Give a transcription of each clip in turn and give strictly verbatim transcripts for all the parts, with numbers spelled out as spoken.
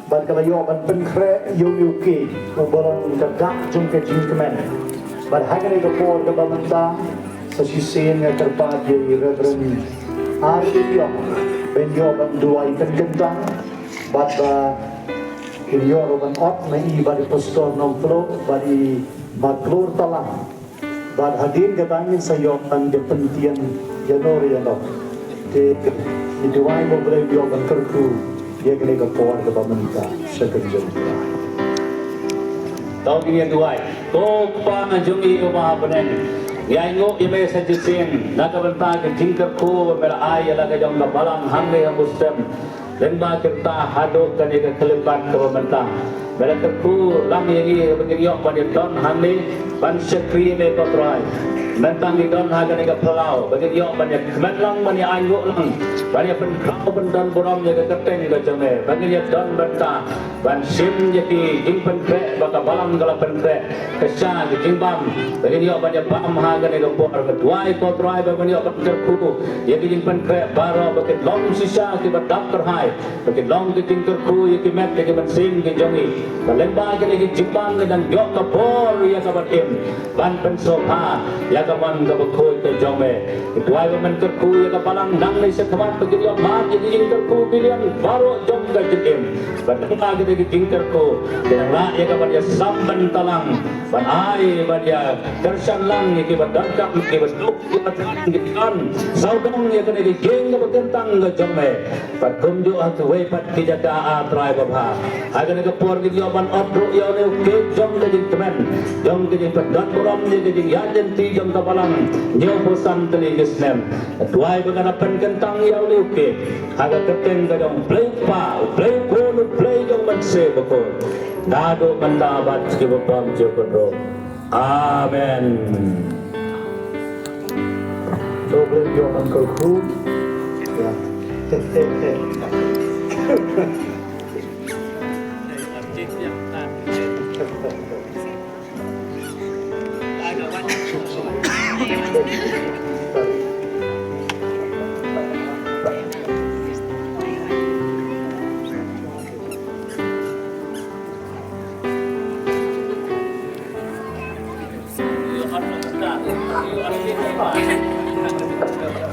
Bad ka la ïoh ban pynkhreh ïa une u cake uba long ka dak jong ka jingkmen. Bad ha kane ka por kaba mynta sa shisien nga kyrpad ïa i Reverend Ar Ïong ban ïoh ban duwai kynkyntang. Bad ba kin ïoh ruh ban ot na i bad i Pastor Nongpluh bad i Ma Klur Talang. Bad hadien kata ngin sa ïoh ban ïa pyntieng ïa no ïa no. Te ngi duwai ba U Blei un ïoh ban kyrkhu ïa kane ka por kaba mynta sha ka jong. To ngin ïa duwai. Ko Kpa jong ngi uba ha bneng, ngi ainguh ïa me sa shisien na ka bynta ka jingkyrkhu ba me la ai ïa la ka jong ka balang hangne ha Mustem. Lyngba kita haduh kane ka khyllipmat kaba mynta, me la kyrkhu lang ïa ngi ba ngin ïoh ban ïa don hangne ban shakri ïa me ko Trai. Mynta ngi don ha kane ka phyllaw ba ngin ïoh ban ïa kmen lang, ban ïa ainguh lang, ban ïa pynkhraw pyndon burom ïa ka kyrteng ka jong me, ba ngin ïa don bynta ban shim ïa ki jingpynkhreh ba ka balang ka la pynkhreh, ka sha ki jingbam ba ngin ïoh ban ïa bam ha kane ka por. Nga duwai ko Trai ba ngin ïoh ban kyrkhu ïa ki jingpynkhreh baroh ba kin long shisha kiba dap kyrhai, ba kin long ki jingkyrkhu ïa ki met ïa ki mynsiem ki jong ngi. Ba lyngba kine ki jingbam ngi dang ïoh ka bor ïa ka ban im ban pynsngewbha ïa ka mon kaba khuid ka jong me. Nga duwai ba men kyrkhu ïa ka balang nangne shakhmat ba kin ïoh mad ïa ki jingkyrkhu ki liang baroh jong ka jingim. Bad lyngba kine ki jingkyrkhu ki dang lah ïa ka ban ïa sam bynta lang, ban ai ban ïa kyrshan lang ïa kiba donkam, kiba duk, kiba thrang, kiba don sawdong ïa kane ka ïing kaba kyntang ka jong me. Bad kumjuh ha kiwei pat ki jaka, A Trai babha, ha kane ka por ngin ïoh ban ot ruh ïa une u cake jong ka jingkmen, jong ka jingpyndon burom ïa ka jingïaid lynti jong ka balang hynñiewphew san tylli ki snem. Nga duwai ba kan ïa pynkyntang ïa une u cake ha ka kyrteng ka jong U Blei U Kpa, U Blei U Khun, U Blei jong U Mynsiem Bakhuid, naduh mynta bad kiba bym ju kynduh. Amen. To, U Blei un ïoh ban kyrkhu. Ïa.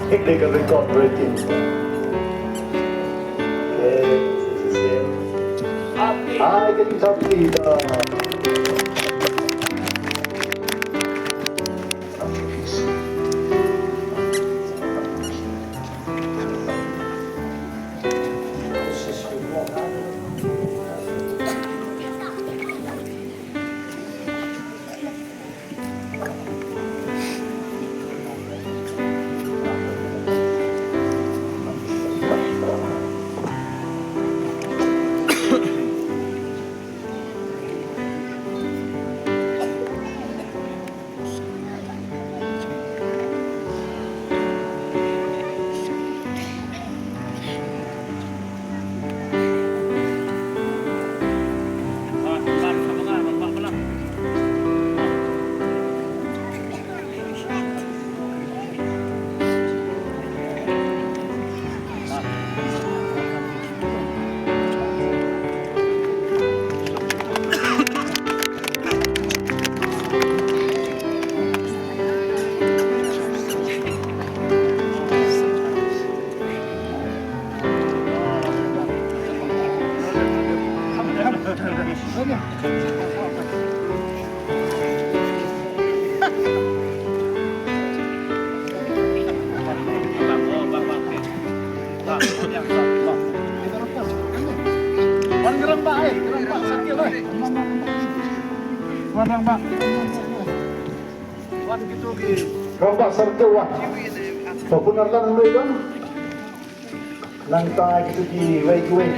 Technical record breaking. Okay, this is it. I can talk to you. Wan gerang ba, eh, gerang ba, sakit, eh. Wan gerang ba. Wan gitu, gitu. Gerang ba, sakit, wan. Nangta kito kiwei kiwei